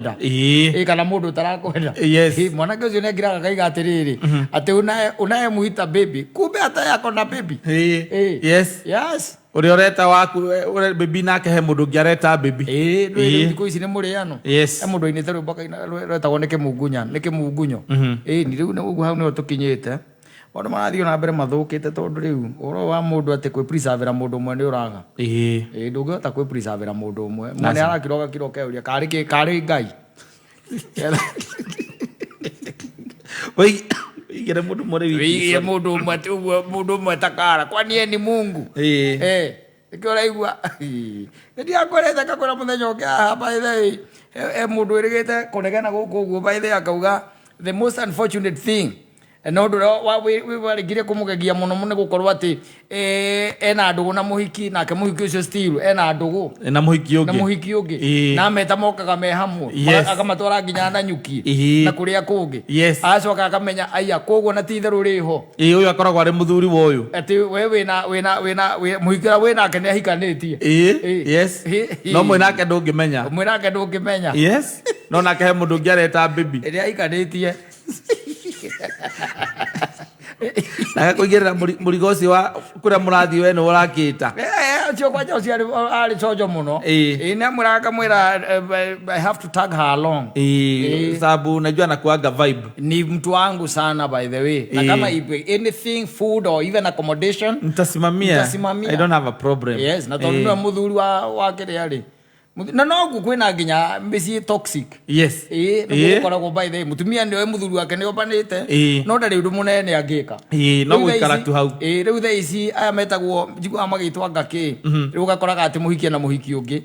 Ĩĩ kana mũndũ ũtarakwenda. Yes. Ĩĩ, mwanake ũcio nĩ angiraga akaiga atĩrĩrĩ, atĩ unayemuita baby, kumbe hata yako na baby. Ĩĩ. Yes. Yes. Ũrĩa ũreta waku baby, nake he mũndũ ũngĩ areta baby. Ĩĩ, rĩu thikũ ici nĩ mũrĩano. Yes. He mũndũ ainĩte rwĩmbo akaina rwetagwo nĩ kĩmungunya, nĩ kĩmungunyo. Ĩĩ, ni rĩu ũguo hau nĩho tũkinyĩte. Maũndũ marathiĩ na mbere mathũkĩte, tondũ rĩu ũhoro wa mũndũ atĩ kwĩ preserve mũndũ ũmwe nĩ ũraga. Ĩĩ, ndũngĩhota kwĩ preserve mũndũ ũmwe. Mwana arakira ũgakira ũkeuria karĩ kĩ, karĩ Ngai. Wĩigĩre mũndũ ũmwe rĩu. Wĩigĩre mũndũ ũmwe atĩ ũguo, mũndũ ũmwe takara, kwani ye ni Mungu? Eh, nĩkĩo ũraigua nĩ ndirakwerete ngakwĩra mũthenya ũngĩ haha, by the way, he mũndũ wĩrĩgĩte kũnegena gũkũ ũguo, by the way, akauga the most unfortunate thing, na ũndũ ũrĩa warĩngire kũmũgegia mũno nĩ gũkorwo atĩ ena ndũgũ na mũhiki, nake mũhiki ũcio still ena ndũgũ na mũhiki na ũngĩ. Mũhiki ũngĩ. Na ameta mokaga me hamwe. Akamatwara nginya Nanyuki na kũrĩa kũngĩ. Acoka akamenya aya koguo na ti itherũ rĩho. Ĩĩ, ũyũ akoragwo arĩ mũthuri wa ũyũ. Atĩ we wĩna mũhiki ũrĩa wĩnake nĩ ahikanĩtie. Yes. No mwĩ nake ndũngĩmenya. Mwĩ nake ndũngĩmenya. Yes, no nake he mũndũ ũngĩ areta baby. Ĩrĩa ahikanĩtie. Na agakũigĩrĩra mũrigo ũcio wa kũrĩa mũrathiĩ, we nĩwe ũrakĩta. Ũcio kwanja ũcio arĩ conjo mũno. Ĩĩ, nĩ amwĩraga akamwĩra, "I have to tag her along." Sababu unajua anakuaga vibe. Ni mtu wangu sana, by the way, na kama if anything, food or even accommodation, nitasimamia. Nitasimamia. I don't have a problem. Yes, na tondũ nĩwe mũthuri wa kĩrĩa rĩ. Na noguo kwĩna nginya mĩciĩ toxic. Ĩĩ, nĩguo gũkoragwo, by the way, mũtumia nĩoĩ mũthuri wake nĩ ombanĩte, no ndarĩ ũndũ mũnene angĩka. Ĩĩ, no Rĩu thaa gũikara ici- tu hau. Ĩĩ, rĩu thaa ici aya metagwo, njiguaga magĩtwo anga kĩ, rĩu ũgakoraga atĩ mũhiki na mũhiki ũngĩ.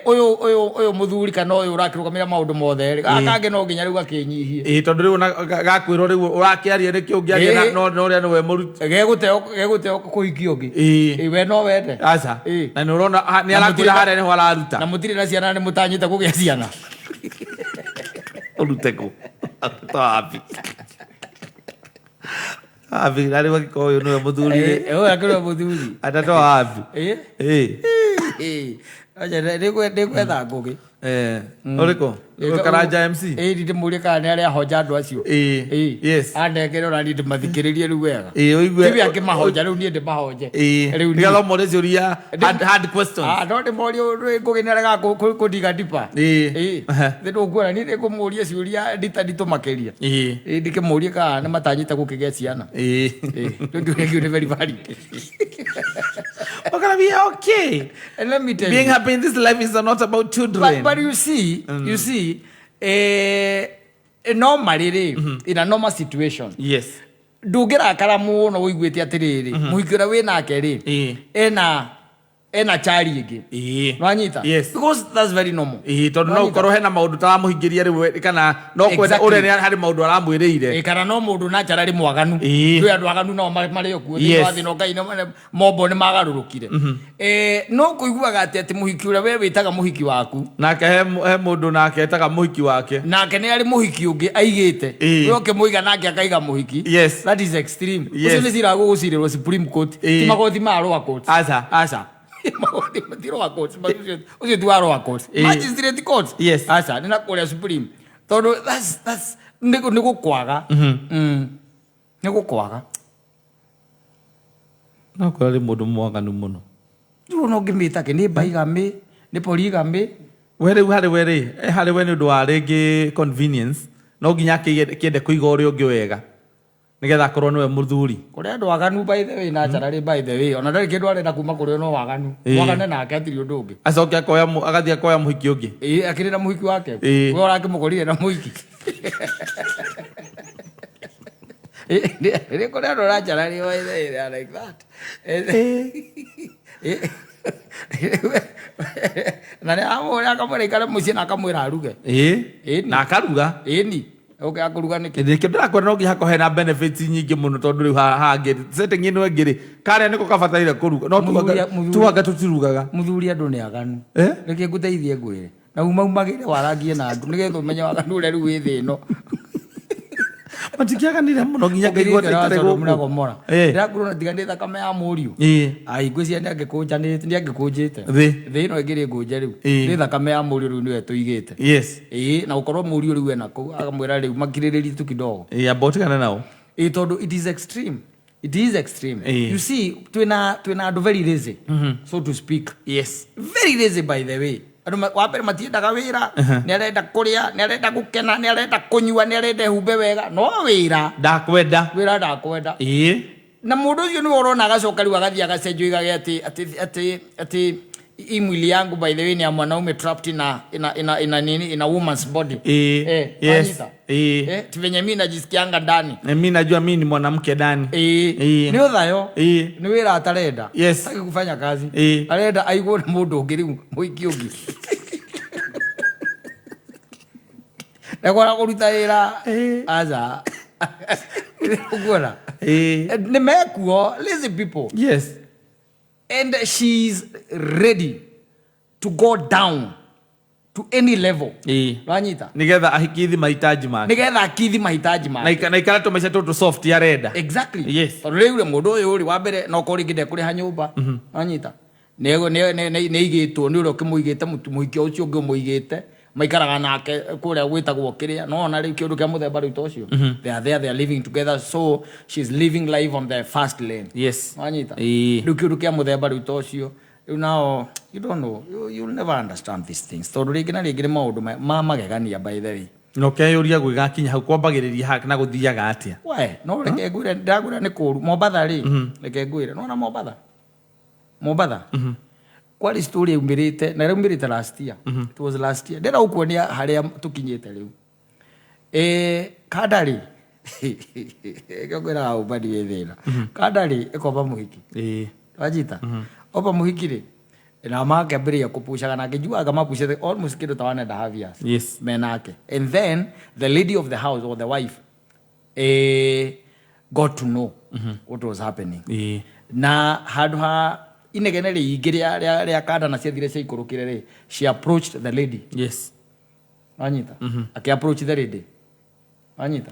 Ũyũ mũthuri kana ũyũ ũrakĩrũgamĩrĩra maũndũ mothe rĩ, gaka kangĩ no nginya rĩu gakĩnyihie. Ĩĩ, tondũ rĩu gakwĩrwo rĩu ũrakĩaria nĩkĩ ũngĩaria no ũrĩa nĩwe mũruti. Gegũteo kũhikia ũngĩ. Ĩĩ, we no wende? Aca. Na nĩ ũrona nĩ Na arakwĩra harĩa nĩho araruta. Na mũtirĩ na ciana, nĩ mũtanyĩte kũgĩa ciana. Ũrute kũ? To wapi wapi, na rĩu angĩkorwo ũyũ nĩwe mũthuri rĩ? Ũyũ akĩrĩ mũthuri. Ata to wapi. Ĩĩ. Acha, nĩngwetha Ngũgĩ. Ũrĩkũ? Ũyũ Karanja MC? Ĩĩ, ndĩmũrie kana nĩ arĩa ahonja andũ acio. Yes. Anengere ona niĩ ndĩmathikĩrĩrie rĩu wega. Ĩĩ, ũigue. Tiwe akĩmahonja, rĩu niĩ ndĩmahonje. Rĩu niĩ. Nĩgetha ũmorie ciũria, hard questions. Ah, no ndĩmorie Ngũgĩ nĩ aregaga kũdiga deeper. Nĩ ndũkuona niĩ nĩngũmũria ciũria nditũ makĩria. Ĩĩ, ndĩkĩmũrie kana nĩ matanyĩte gũkĩgĩa ciana. Ĩĩ, rĩu kĩũria kĩu nĩ very valid. We're gonna be okay. And let me tell Being you. happy in this life is not about children. But you see, normally rĩ, in a normal situation, ndũngĩrakara mũno ũiguĩte atĩrĩrĩ, mũhiki ũrĩa wĩ nake rĩ, ena chari ĩngĩ. Nwanyita? Yes. Because that's very normal. Ĩĩ, tondũ no Nwanyita? ũkorwo hena maũndũ taramũhingĩria rĩu kana no kwenda ũrĩa harĩ maũndũ aramwĩrĩire. Ĩ, kana no mũndũ naturally mwaganu. Kwĩ andũ aganu nao marĩ o kuo thĩinĩ wa thĩ, no Ngai mombo nĩ magarũrũkire. No kũiguaga atĩ mũhiki ũrĩa we wĩtaga mũhiki waku, nake he mũndũ nake etaga mũhiki wake. Nake nĩ arĩ mũhiki ũngĩ aigĩte. We ũkĩmũiga nake akaiga mũhiki. That is extreme. Ũcio nĩ cira gũgũcirĩrwo Supreme Court, ti magoti ma lower court. Aca. Aca, magoti ti lower court, ũcio ti wa lower court. Magistrate court. Aca, nĩ na kũrĩa Supreme, tondũ that's nĩ gũkwaga. Nĩ gũkwaga. No korwo arĩ mũndũ mwaganu mũno. Rĩu ona ũngĩmĩta kĩ, nĩ bigamy, nĩ polygamy. We rĩu harĩ we rĩ, harĩ we nĩ ũndũ wa rĩngĩ convenience, no nginya akĩende kũiga ũrĩa ũngĩ wega nĩgetha akorwo nĩwe mũthuri. Kũrĩ andũ aganu, by the way, naturally, by the way, ona ndarĩ kĩndũ arenda kuma kũrĩ o no waganu. Mwagane nake hatirĩ ũndũ ũngĩ. Acoke akoya agathiĩ akoya mũhiki ũngĩ. Ĩĩ, akĩrĩ na mũhiki wake. We ũrakĩmũkorire na mũhiki. Nĩ kũrĩ andũ naturally, by the way, they are like that. Na nĩ aramũhũra akamwĩra aikare mũciĩ na akamwĩra aruge. Na akaruga. Ĩni, ũke akũruga nĩkĩ? Nĩkĩo ndĩrakwĩra no nginya hakorwo hena benefits nyingĩ mũno, tondũ rĩu hangĩ setting ĩno ĩngĩ rĩ, karĩa nĩko kabataire kũruga, no tuanga tũtirugaga. Mũthuri, andũ nĩ aganu. Reke ngũteithie ngwĩre na umaumagĩre warangie na andũ nĩgetha ũmenye waganu ũrĩa rĩu wĩ thĩ ĩno. Matikĩaganire mũno nginya ngaigua Ũkĩrĩte wa ta itarĩ Sodom na gũkũ. Gomora. Ndĩrakwĩra ona tiga nĩ thakame ya mũriũ. Ai, ngwĩciria nĩ angĩkũnjanĩte, nĩ angĩkũnjĩte. Thĩ. Thĩ ĩno ĩngĩ ngũnje rĩu. Nĩ thakame ya mũriũ rĩu nĩyo ĩtũigĩte. Ĩĩ, na gũkorwo mũriũ rĩu ena kũu akamwĩra rĩu makirĩrĩrie tu kidogo. Ĩĩ, amba ũtigane nao. Ĩĩ, tondũ it is extreme. It is extreme. Ĩĩ. You see, twĩna andũ very lazy, so to speak. Very lazy, by the way. Andũ wa mbere matiendaga wĩra, nĩ arenda kũrĩa, nĩ arenda gũkena, nĩ arenda kũnyua, nĩ arenda ehumbe wega, no wĩra Ndakwenda. Wĩra ndakwenda. Na mũndũ ũcio nĩwe ũrona agacoka rĩu agathiĩ agacenjio igage atĩ hii mwili yangu, by the way, ni ya mwanaume trapped in a nini, in a woman's body. Wanyita? Ti venye mi najisikianga ndani. Na mi najua mi ni mwanamke ndani. Nĩ ũthayo. Nĩ wĩra atarenda. Taki kufanya kazi. Arenda aigwo nĩ mũndũ ũngĩ, rĩu mũhiki ũngĩ ndekora kũruta wĩra. Aca, ũkuona nĩ mekuo lazy people. And she's ready to go down to any level. Wanyita? Nigetha ahikithi mahitaji make. Nigetha akithi mahitaji make. Na ikara tũmaica tũtũ soft arenda. Exactly. Tondũ rĩu rĩ, mũndũ ũyũ rĩ, wa mbere no korwo rĩngĩ ndekũrĩha nyũmba, wanyita, nĩ igĩtwo nĩ ũrĩa ũkĩmũigĩte, mũhiki ũcio ũngĩ ũmũigĩte maikaraga nake kũrĩa gwĩtagwo kĩrĩa no ona rĩu kĩũndũ kĩa mũthemba rĩu ta ũcio. They are there, they are living together, so she's living life on the fast lane. Wanyita? Rĩu kĩũndũ kĩa mũthemba rĩu ta ũcio rĩu nao, you don't know, you'll never understand these things, tondũ rĩngĩ na rĩngĩ nĩ maũndũ ma magegania, by the way. Na ũkeyũria gwĩgakinya hau kwambagĩrĩria ha na gũthiaga atĩa. We no reke ngwĩre, ndagwĩra nĩ kũũru Mombatha rĩ, reke ngwĩre nona Mombatha kwarĩ story yaumĩrĩte na yaumĩrĩte last year. It was last year. Ndĩra gũkuonia harĩa tũkinyĩte rĩu. Kanda rĩ, kĩo ngwĩraga ũmbani wĩ thĩna. Kanda rĩ, ĩkomba mũhiki. Wajita oba mũhiki rĩ, na makĩambĩrĩria kũpucaga nake, njugaga mapucĩte almost kĩndũ ta 1.5 years menake, and then the lady of the house or the wife got to know what was happening. Na handũ ha inegene rĩingĩ rĩa kanda na ciathire ciaikũrũkire rĩ, she approached the lady. Wanyita? Akĩ approach the lady, wanyita?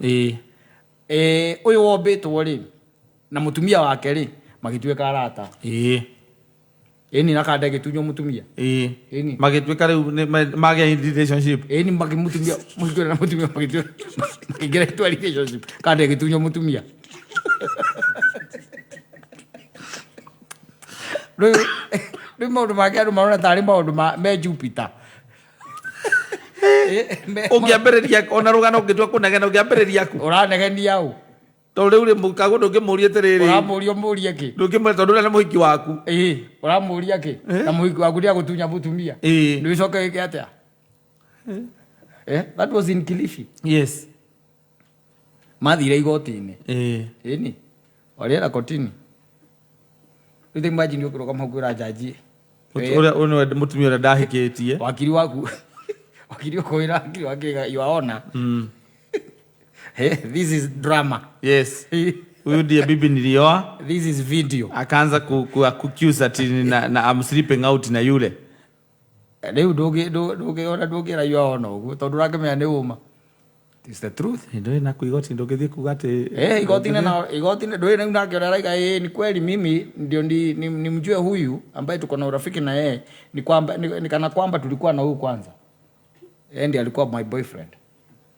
Ũyũ wombĩtwo rĩ na mũtumia wake rĩ, magĩtuĩka arata. Ĩni, na kanda ĩgĩtunywo mũtumia. Ĩni. Magĩtuĩka rĩu magĩa in relationship. Ĩni, makĩmutumia mũhiki ũrĩa na mũtumia magĩtuĩka makĩingĩra into a relationship, kanda ĩgĩtunywo mũtumia. Rĩu maũndũ make andũ marona tarĩ maũndũ me Jupiter. Ũngĩambĩrĩria ona rũgano ũngĩtua kũnegena, ũngĩambĩrĩria ku? Ũranegenia ũ? Tondũ rĩu rĩ, mũkaguo ndũngĩmũria atĩrĩrĩ. Ũramũria ũmũrie kĩ? Ndũngĩmũria tondũ ũrĩa nĩ mũhiki waku. Ĩĩ, ũramũria kĩ na mũhiki waku nĩagũtunya mũtumia? Nĩ ũcoke wĩke atĩa? That was in Kilifi. Mathire igoti-inĩ. Ĩni, walienda kotini. Rĩu ta imagine ũkĩrũgama kwĩra jaji. Ũrĩa ũyũ nĩwe mũtumia ũrĩa ndahikĩtie. Wakiri waku, wakiri ũkwĩra wakiri wakiri, "Your Honor, this is drama." Huyu ndiye bibi nilioa. This is video. Akaanza ku accuse ati na I'm sleeping out na yule. Rĩu ndũngĩona, ndũngĩra "Your Honor" ũguo tondũ ũrakĩmenya nĩ ũma. It is the truth. Ndũĩ na igoti ndũngĩthiĩ kuga atĩ. Igoti-inĩ na igoti-inĩ ndũĩ rĩu nake ũrĩa araiga, ni kweli mimi ndio nimjue huyu ambaye tuko na urafiki na yeye, ni kwamba ni kana kwamba tulikuwa na huyu kwanza. Yeye ndiye alikuwa my boyfriend.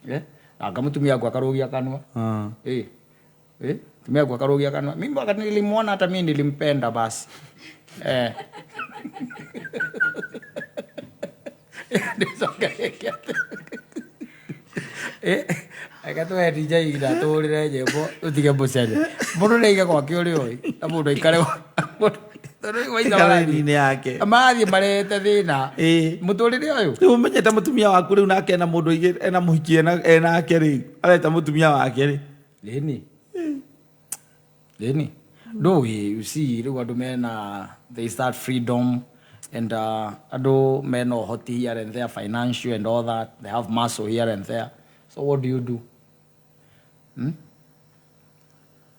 Na akamtumia kwa akarugia kanua. Tumia kwa akarugia kanua. Mimi wakati nilimuona hata mimi nilimpenda basi. Ndicoke. Reke tũhe DJ ihinda tũhũrĩre nyĩmbo tũtige mũcene. Mũndũ nĩ aige gwake ũrĩa ũĩ na mũndũ aikare tondũ rĩu maica Aikare marathiĩ- raini-inĩ yake. Marathiĩ marehete thĩna mũtũrĩre ũyũ. Rĩu ũmenyete mũtumia waku rĩu nake ena mũndũ ena mũhiki enake rĩu areta mũtumia wake rĩ. Ĩni, ndũĩ, you see, rĩu andũ mena, they start freedom and andũ mena ũhoti here and there, financial and all that, they have muscle here and there, so what do you do?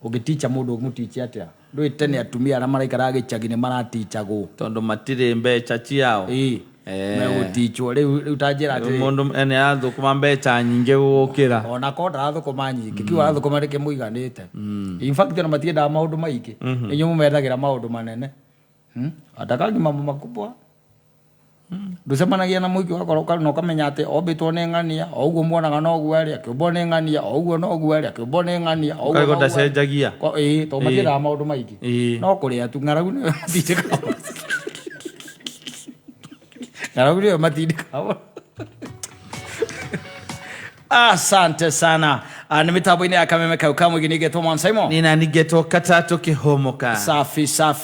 Ũngĩticha mũndũ, ũmũtiche atĩa? Ndũĩ tene atumia arĩa maraikaraga gĩcagi nĩ maratichagwo. Tondũ matirĩ mbeca ciao. Megũtichwo rĩu rĩu ta njĩra atĩrĩ Mũndũ nĩ arathũkũma mbeca nyingĩ gũgũkĩra. Ona ko ndarathũkũma nyingĩ, kiu arathũkũma rĩkĩmũiganĩte. In fact, ona matiendaga maũndũ maingĩ, inyuĩ mũmethagĩra maũndũ manene. Atakangi mambo makubwa. Ndũcemanagia na mũingĩ, ũgakora na ũkamenya atĩ ombĩtwo nĩ ng'ania, o ũguo muonaga noguo arĩ, akĩũmbwo nĩ ng'ania, o ũguo noguo arĩ, akĩũmbwo nĩ ng'ania, o ũguo Ũkarigwo noguo arĩ. Ndacenjagia. Ĩĩ, tondũ matiendaga maũndũ maingĩ. No kũrĩa tu. Ng'aragu nĩyo matindĩkaga, ng'aragu nĩyo matindĩkaga. Asante sana. Ah, nĩ mĩtambo-inĩ ya Kameme kau kamũigi nĩgetwo Mwan Simon. Nina nigetwo Katatũ Kĩhũmũka. Safi safi.